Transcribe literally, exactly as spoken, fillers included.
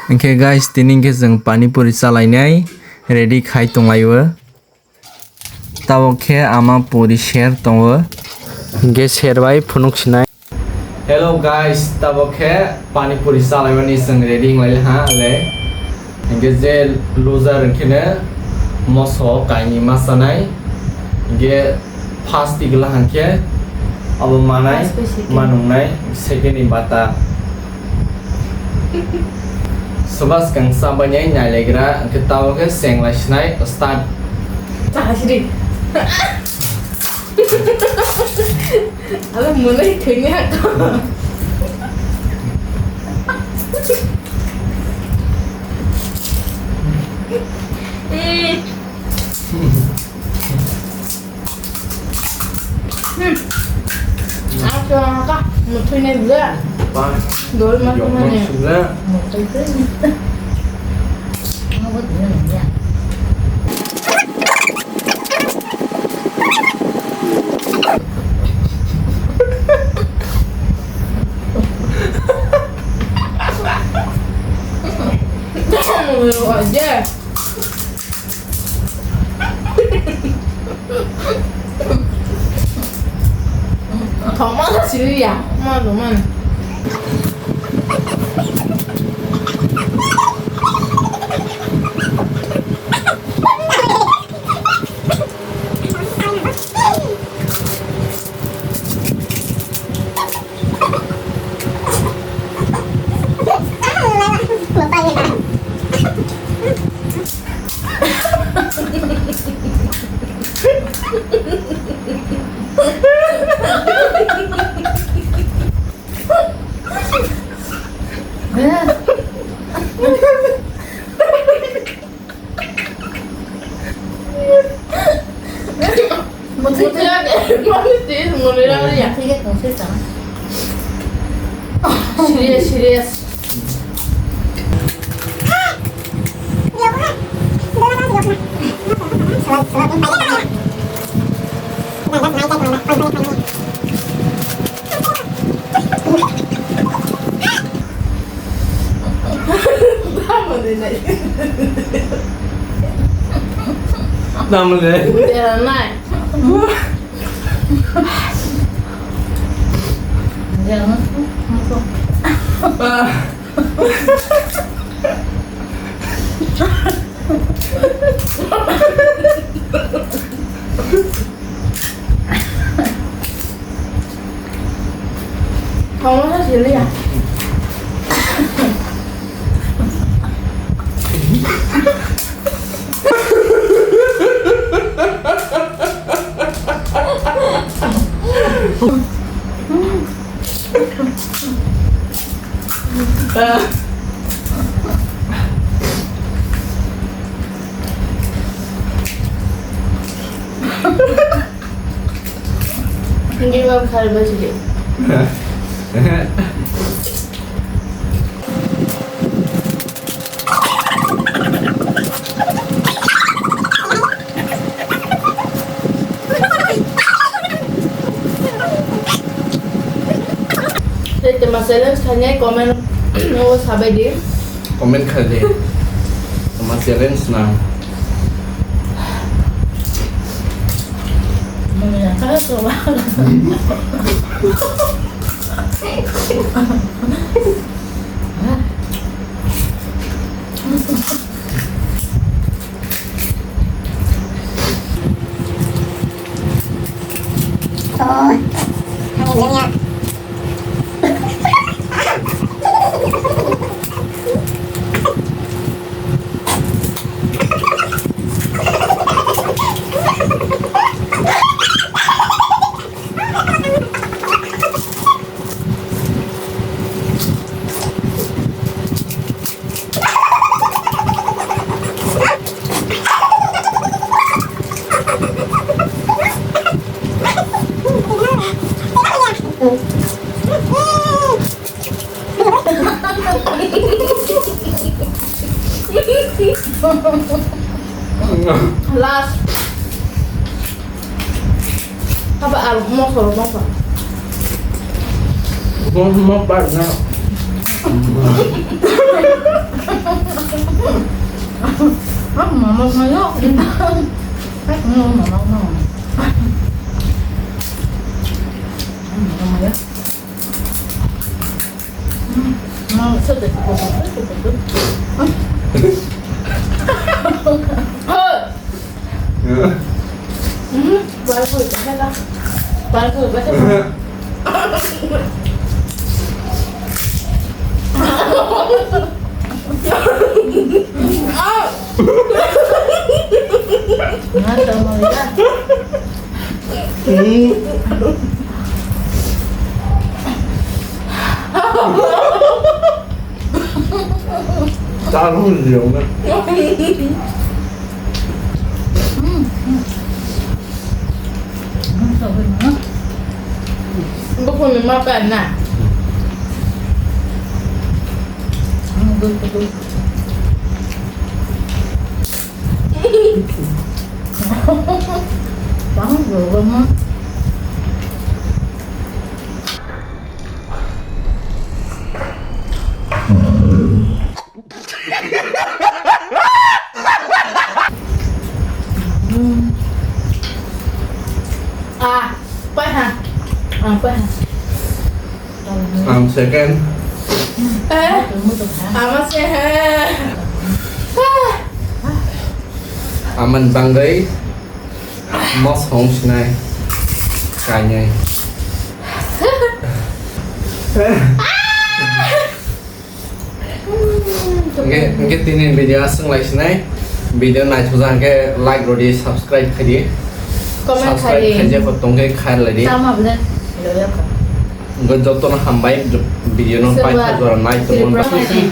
Hwnkhe guys, tini hwnkhe chwng pani puri chalainai ready khai tonglaio. Tabok khe ama puri ser tongo. Hwnkhe ser bai phunuk sinai. Hello guys, tabok khe pani puri chalaimani chwng ready wnglaili ha le. Hwnkhe je loser hwnkhe no moso kainwi ma chanai. Hwnkhe first tikla hwnkhe abo manai, first bai second. Manungnai second ni bata. Subas kang sa banyai nyai legra, hwnkhe tabok khe cheng lai sinai start. Chahasidi. Alo mwnwi thwini hakha. Hmm. Ang kaya ka, muthwi nai bwle. Dol ma kaya ne. Aja. Thok ma sa siri ya, ma do man. Serious, serious. Tamle. Udah naik. Jangan. Kamu masa sini ya? Hindi ba khar ba sige. Tei twma challenge khainai comment o sabai di. Comment khai di. Twma challenge na. Last. Apa aluk mau sorok mau apa? Mau mau parna. Mama mayo. Mama mayo. Buku ni mapa na. Bang berapa mah? Ah, paha. Ah, paha. Ang second. Eh, ama second. Aman banggai. Mosong sinai. Kanyai. Hingke, hingke tini video aswk lai sinai. Video naithokjak hingke like rodi, subscribe khaidi. Comment subscribe khaidi. Khaijak bo tongkhe khair laidi. Tama bwle. Hingke jotono hambai video no paitha jora nai tongmani.